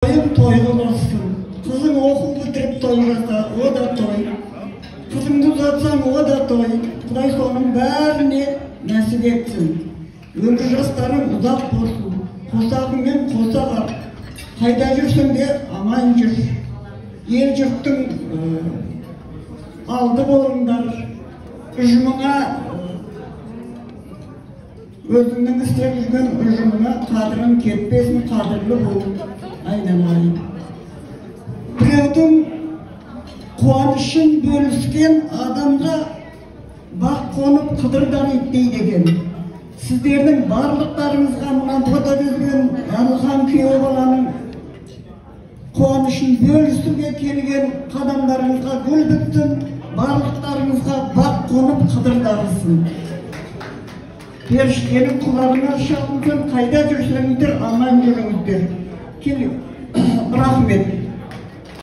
Тойың той болсын. Қызың оқу бітіріп той жаса, о да той. Қызыңды ұзатсаң, о да той. Құдай соның бәріне нәсіп етсін. Өмір жастарың ұзақ болсын. Қосағыңмен қоса бар. Қайда жүрсең де аман жүр. Ел жұрттың алды болыңдар. Ұжымыңа, өзіңнің істеп жүрген ұжымыңа қадірің кетпесін, қадірлі бол, айналайын. Біреудің қуанышын бөліскен адамға бақ қонып қыдыр дариды дейді екен. Сіздердің барлықтарыңызға мына Ботагөз бен Әбілхан күйеу баланың қуанышын бөлісуге келген қадамдарыңызға гүл бітсін, барлықтарыңызға бақ қонып қыдыр дарысын. Періштенің құлағына шалынсын, қайда жүрсеңіздер аман жүріңіздер. Кел, рахмет.